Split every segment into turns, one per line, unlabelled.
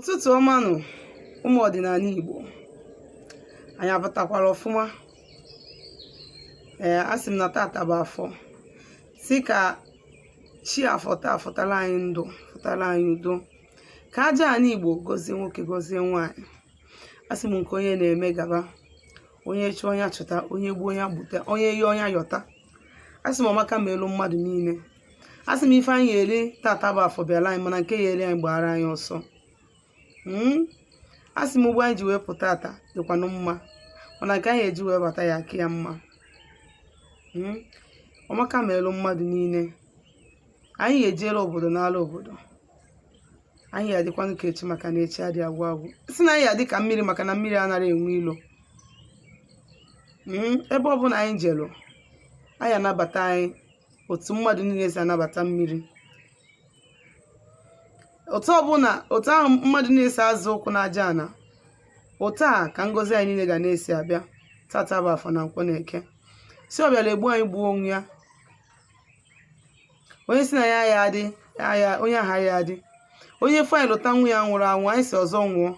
Ụtụtụ ọma nụ, ụmụ ọdịnala Igbo. Anyị apụtakwara ọfụma. Ee, a sị m na tata bụ afọ, sị ka chi afọ taa fụtara anyị ndụ, fụtara anyị udo, ka aja ala Igbo gọzie nwoke, gọzie nwaanyị. A sị m nke onye na-eme gaba, onye chụọ onye chụta, onye gbuo onye gbute, onye yọọ onye yọta. A sị m ọmaka ma elu mmadụ niile. A sị m ife anyị eri tata bụ afọ bịara anyị, mana nke ya eri anyị gbara anyị ọsọ. A sị m ụgbọ anyị ji wee pụta tata dịkwanụ mma, mana nke anyị eji wee bata ya aka ya mma. Ọmaka ma elu mmadụ niile. Anyị ga-ejere obodo n'ala obodo. Anyị ga-adịkwanụ ka echi, maka na echi adịghị agwụ agwụ. Sị na anyị ga-adị ka mmiri, maka na mmiri anaghị enwe ilo. Ebe ọbụla anyị jelu, anyị anabata anyị otu mmadụ niile si anabata mmiri, otu ọbụla otu ahụ mmadụ niile si azụ ụkwụ n'aja ana, otu a ka ngọzi anyị niile ga na-esi abịa. Tata bụ afọ na nkwọ na eke. Si ọ bịara egbu anyị gbuo onwe ya. Onye si na ya ya adị ya, onye aha ya adị. Onye fụ anyị lụta nwa ya nwụrụ anwụ, anyị si ọzọ nwụọ.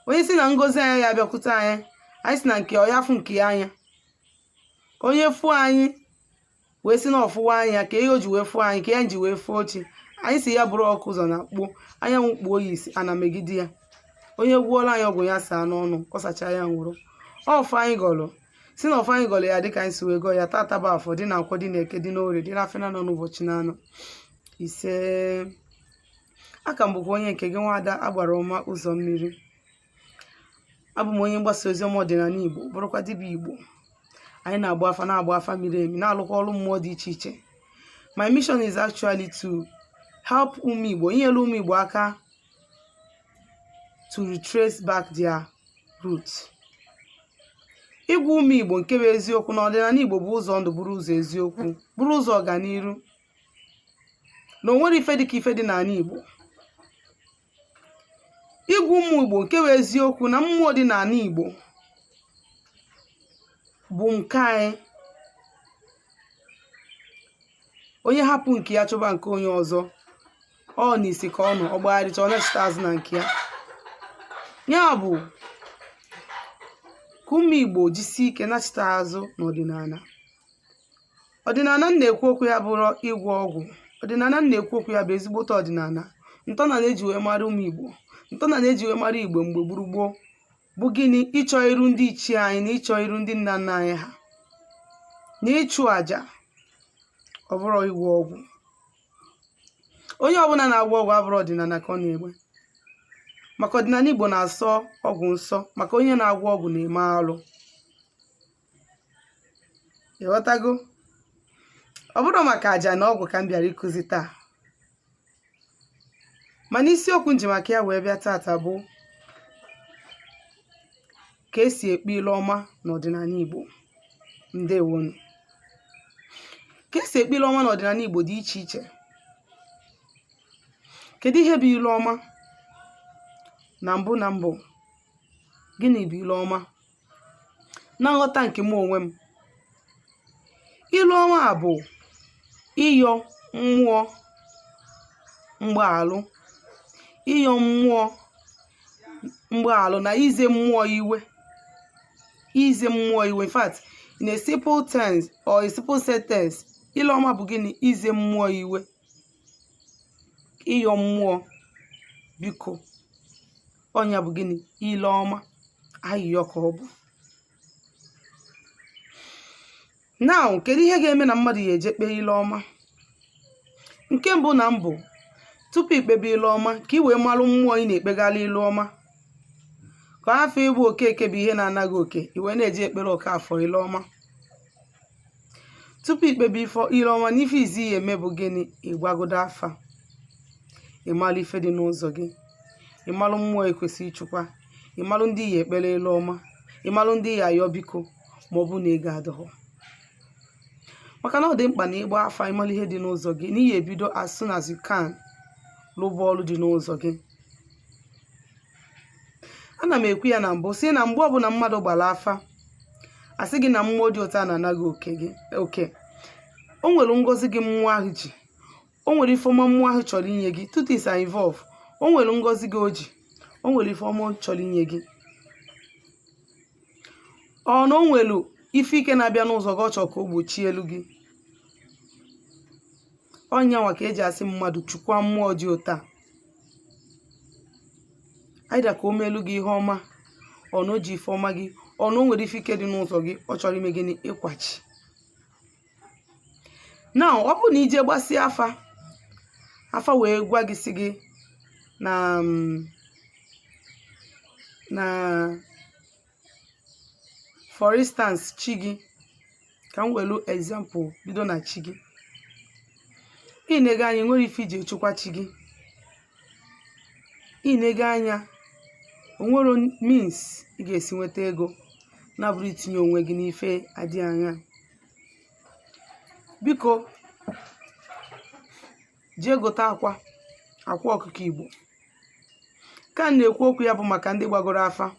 Onye si na ngọzi anyị ya abịakwute anyị, anyị si na nke ọ ya fụ nke ya anya. Onye fụ anyị wee sị na ọfụwa anya ka ihe o ji wee fụọ anyị, ka ya ji wee fụọ ochi, anyị si ya bụrụ ọkụ ụzọ na kpuo anyanwụ, kpuo ya isi ana megide ya. Onye gwuola anyị ọgwụ ya saa n'ọnụ, ọ sacha ya nwụrụ. Ọfọ anyị gọlụ, si na ọfọ anyị gọlụ ya dịka anyị si wee gọọ ya. Tata bụ afọ, dị na nkwọ, dị na eke, dị n'orie, dị n'afọ na nọ n'ụbọchị na-anọ ise. Aka m bụkwa onye nke gị, nwaada agbara ọma ụzọ mmiri. Abụ m onye mgbasa ozi ọma ọdịnala Igbo, bụrụkwa dibịa Igbo. Anyị na-agba afa, na-agba afa miri emi, na-alụkwa ọrụ mmụọ dị iche iche. My mission is actually to help ụmụ Igbo, inyere ụmụ Igbo aka to retrace back their roots, ịgwa ụmụ Igbo nke bụ eziokwu na ọdịnala Igbo bụ ụzọ ndụ, bụrụ ụzọ eziokwu, bụrụ ụzọ ọganiru, na o nwere ife dịka ife dị n'ala Igbo. Ịgwa ụmụ Igbo nke bụ eziokwu na mmụọ dị n'ala Igbo bụ nke anyị. Onye hapụ nke ya chụba nke onye ọzọ, ọ n'isi ka ọ nọ, ọ gbagharịcha, ọ na-echeta azụ na nke ya. Ya bụ ka ụmụ Igbo jisie ike nachite azụ n'ọdịnala. Ọdịnala m na-ekwu okwu ya bụrụ ịgwọ ọgwụ. Ọdịnala m na-ekwu okwu ya bụ ezigbote ọdịnala, ntọala eji wee mara ụmụ Igbo, ntọala eji wee mara Igbo mgbe gburugburu bụ gịnị? Ịchọ iru ndị ichie anyị na ịchọ iru ndị nna nna anyị ha na ịchụ àjà. Ọ bụrụ ịgwọ ọgwụ, onye ọbụla na-agwọ ọgwụ abụrụ ọdịnala ka ọ na-egbe, maka ọdịnala Igbo na-asọ ọgwụ nsọ, maka onye na-agwọ ọgwụ na-eme alụ. Ịghọtago? Ọ bụrụ maka àjà na ọgwụ ka m bịara ịkụzi taa, mana isiokwu nji maka ya wee bịa tata bụ ka esi ekpe ile ọma n'ọdịnala Igbo. Ndewonu. Ka esi ekpe ile ọma n'ọdịnala Igbo dị iche iche. Kedu ihe bụ ile ọma? Na mbụ na mbụ, gịnị bụ ile ọma? Na nghọta nke m onwe m, ilu ọma bụ ịyọ mmụọ mgbaghalụ, ịyọ mmụọ mgbaghalụ na ize mmụọ iwe, ize mmụọ iwe. In fact, in a simple terms or a simple sentence, ile ọma bụ gịnị? Ize mmụọ iwe, ịyọ mmụọ biko. Ọnya bụ gịnị? Ile ọma, ayịyọ ka ọ bụ. Now, kedu ihe ga-eme na mmadụ ya eje kpee ile ọma? Nke mbụ na mbụ, tupu ikpebe ile ọma, ka ị wee malụ mmụọ ị na-ekpegara ile ọma, ka afọ ịbụ Okeke bụ ihe na-anaghị oke, i wee na-eji ekpere Okafọ ile ọma. Tupu ikpebe ife ile ọma, na ife izi ya eme bụ gịnị? Ịgwagodo afa, ịmalụ ife dị n'ụzọ gị, ịmalụ mmụọ ekwesị ịchụkwa, ịmalụ ndị ya ekpere ile ọma, ịmalụ ndị ya ayọ biko, ma ọ bụ na ego adịghọ. Maka na ọ dị mkpa na ịgba afa, ịmalụ ihe dị n'ụzọ gị, na ihe ebido as soon as you can lụba ọrụ dị n'ụzọ gị. Ana m ekwu ya na mbụ sị na mgbe ọbụla mmadụ gbara afa, asị gị na mmụọ dị otu a na-anaghị oke gị oke, o nwere ngọzi gị mmụọ ahụ ji, o nwere ife ọma mmụọ ahụ chọrọ inye gị. Two things are involved. O nwere ngọzi gị o ji, o nwere ife ọma ọ chọrọ inye gị, ọ na o nwere ife ike na-abịa n'ụzọ gị ọ chọrọ ka o gbochie elu gị. Ọnyanwa ka eji asị mmadụ chukwa mmụọ dị ụta aịda ka o meelu gị ihe ọma, ọ na o ji ife ọma gị, ọ na o nwere ife ike dị n'ụzọ gị ọ chọrọ ime gịnị? Ịkwachi. Na ọ bụrụ na ije gbasịa afa, afa wee gwa gị, sị gị na for instance, chi gị, ka m welu example bido na chi gị, ị na-ego anya nwere ife iji echukwa chi gị, ị na-ego anya onwero means ị ga-esi nweta ego na-abụrụ itinye onwe gị n'ife adịghị anya. Biko jee gote akwa ọkụkọ Igbo. Ka m na-ekwu okwu ya bụ maka ndị gbagoro afa,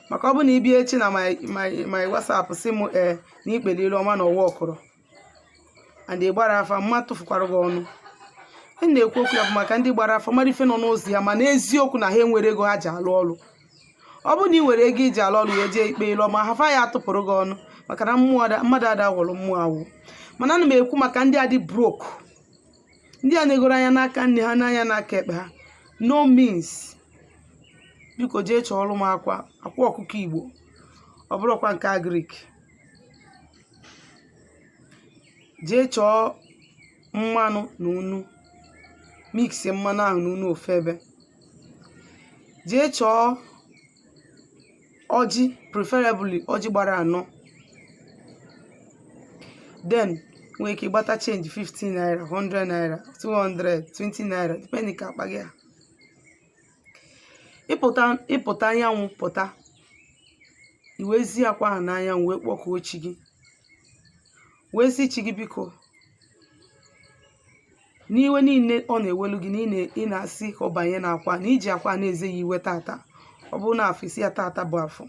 maka ọ bụ na ịbịa echi na my WhatsApp si m ee na ikpere ilu ọma na ọwa ọkụrọ and ị gbara afa, mma tụfukwara gị ọnụ. E na-ekwu okwu ya bụ maka ndị gbara afa mara ife nọ n'ụzọ ya, mana eziokwu na ha enwere ego ha ji alụ ọrụ. Ọ bụrụ na ị nwere ego iji alụ ọrụ wee jee ikpe ilu ọma, hafa ya atụpụrụ gị ọnụ, maka na mmụọ mmadụ ada wọrọ mmụọ awụ. Mana ana m ekwu maka ndị adị broke, ndị a na-egoro anya n'aka nne ha n'anya n'aka ekpe ha, no means. Biko jee chọọrọ m akwa ọkụkọ Igbo, ọ bụrụkwa nke agric. Jee chọọ mmanụ na unu, mix mmanụ ahụ na unu ofu ebe. Jee chọọ ọjị, preferably ọjị gbara anọ. Then nwee ike ịgbata change, 15 naira, 100 naira, 200, 20 naira, depending ka akpa gị ha. Ịpụta anyanwụ pụta, iwezi akwa ahụ n'anyanwụ wee kpọkuo chi gị, wee sị chi gị, biko, n'iwe niile ọ na-ewelu gị na ị na-asị ka ọ banye n'akwa, na iji akwa na-eze ya iwe tata. Ọ bụrụ na afọ isi ya tata bụ afọ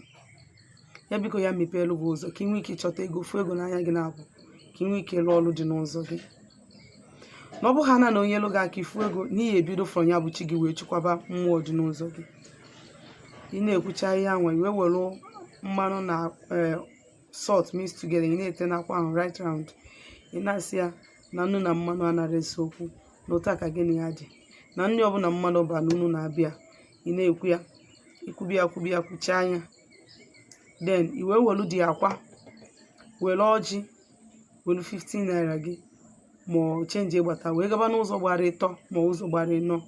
ya, biko ya mepeelu gị ụzọ ka ị nwee ike ịchọta ego, fụ ego n'anya gị na-abụ, ka ị nwee ike ịlụ ọrụ dị n'ụzọ gị. Na ọ bụ ha na onye elu gị aka ifu ego n'ihi ebido from ya bụ chi gị wee chukwaba mmụọ dị n'ụzọ gị. Ị na-ekwucha ihe anwa, i wee were mmanụ na salt mix together, ị na-ete n'akwa ahụ right round. Ị na-asị ya na nnu na mmanụ anaghị ese okwu, na otu a ka gị na ya dị, na nri ọbụla mmanụ ba na unu na-abịa. Ị na-ekwu ya, ikwubi ya, kwubi ya, kwuchaa anya. Then i wee welu dị akwa, were ọjị, welu 15 naira gị ma ọ change ịgbata, wee gaba n'ụzọ gbara ịtọ ma ụzọ gbara ịnọ.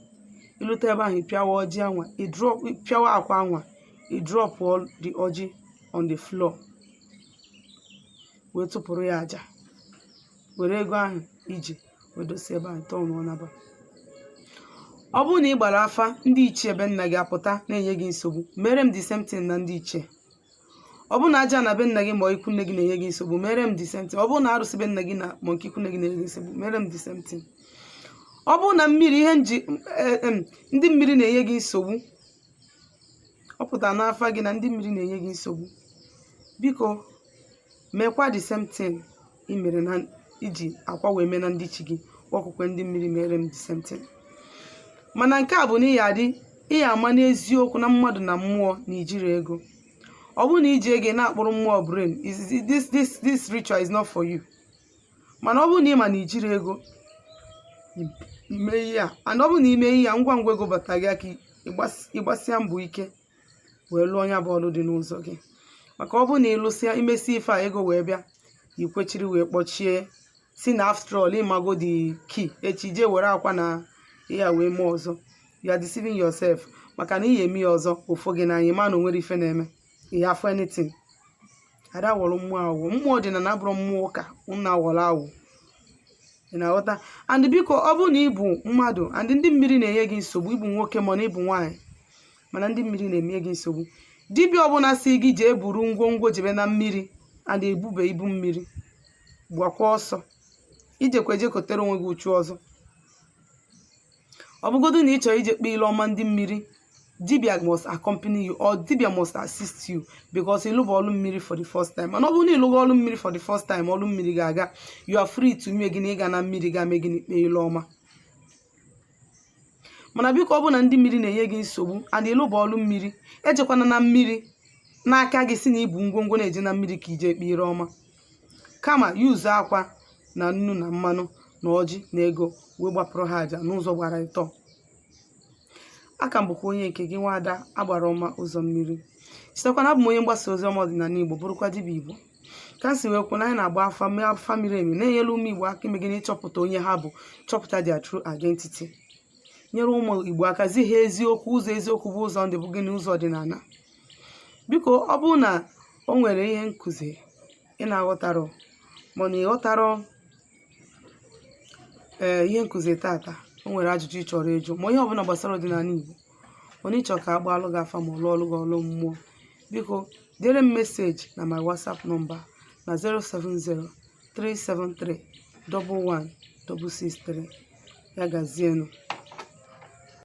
Ilute ebe ahụ, ịpịawa ọjị anwa, ịpịawa akwa anwa, ị drop all the ọjị on the floor, wee tụpụrụ ya aja, were ego ahụ iji wee dosie ebe ahụ, tọọ n'ọnaba. Ọ bụrụ na ị gbara afa, ndị ichie ebe nna gị apụta na-enye gị nsogbu, mere m the same thing na ndị ichie. Ọ bụrụ na aja na be nna gị ma ikwu nne gị na-enye gị nsogbu, mere m the same thing. Ọ bụrụ na arụsị be nna gị na ma nke ikwu nne gị na-enye gị nsogbu, mere m the same thing. Ọ bụrụ na mmiri ihe nji ndị mmiri na-enye gị nsogbu, ọ pụtara n'afa gị na ndị mmiri na-enye gị nsogbu, biko mekwa the same thing ị mere na iji akwa wee mee na ndị chi gị. Ọkwụkwe ndị mmiri, mere m the same thing. Mana nke a bụ na ịya adị ịya ama n'eziokwu na mmadụ na mmụọ na ijiri ego. Ọ bụrụ na iji ego na-akpụrụ mmụọ brain, this ritual is not for you. Mana ọ bụrụ na ị ma na ijiri ego ime ihe a, and ọ bụrụ na ime ihe a, ngwa ngwa ego bata gị aka, ịgbasịa mbọ ike wee lụọ ya bụ ọlụ dị n'ụzọ gị. Maka ọ bụrụ na ịlụsịa, imesi ife a, ego wee bịa, ikwechiri wee kpọchie, si na after all ịmago the key, echi jee were akwa na ihe a wee mee ọzọ, you are deceiving yourself, maka na ihe eme ya ọzọ ofo gị n'anya, ịma na o nwere ife na-eme ihe afọ anything. Ada wọrọ mmụọ awụ, mmụọ ọdịnala abụrụ mmụọ ụka nna awọrọ awụ. Ị na-aghọta? And biko, ọ bụrụ na ị bụ mmadụ and ndị mmiri na-enye gị nsogbu, ịbụ nwoke ma na ịbụ nwaanyị, mana ndị mmiri na-enye gị nsogbu, dibịa ọbụla si gị jee buru ngwongwo jebe na mmiri and ebube ibu mmiri, gbakwa ọsọ ijekwa eje kotere onwe gị uchu ọzọ. Ọ bụgodu na ị chọrọ ije kpee ile ọma ndị mmiri, dibia must accompany you or dibia must assist you, because ịlụba ọlụ mmiri for the first time. Mana ọ bụrụ na ịlụga ọlụ mmiri for the first time, ọlụ mmiri ga-aga, you are free to ime gịnị? Ịga na mmiri ga mee gịnị? Kpee ile ọma. Mana biko, ọ bụ na ndị mmiri na-enye gị nsogbu and ịlụba ọlụ mmiri, ejekwana na mmiri n'aka gị si na ibu ngwongwo na-eje na mmiri ka ije ekpe ire ọma. Kama yuzu akwa na nnu na mmanụ na ọjị na ego wee gbapụrụ ha àjà n'ụzọ gbara ịtọ. Aka m bụkwa onye nke gị, nwaada agbara ọma ụzọ mmiri. Chetakwana, abụ m onye mgbasa ozi ọma ọdịnala Igbo, bụrụkwa dibịa Igbo. Ka m si wee kwuo na anyị na-agba afa mee afa miri emi, na-enyere ụmụ Igbo aka ime gịnị? Ịchọpụta onye ha bụ, chọpụta their true identity, nyere ụmụ Igbo aka zi ha eziokwu, ụzọ eziokwu bụ ụzọ ndị bụ gịnị? Ụzọ ọdịnala. Biko, ọ bụrụ na o nwere ihe nkụzi ị na-aghọtarọ, mana ị ghọtarọ ee ihe nkụzi tata, o nwere ajụjụ ị chọrọ ịjụ, ma ihe ọbụla gbasara ọdịnala Igbo, onye ịchọ ka a gbaalụ gị afa ma ọ lụọ ọlụ gị ọlụ mmụọ, biko dere m message na my WhatsApp number na 070 373 11 663. Ya gazienụ.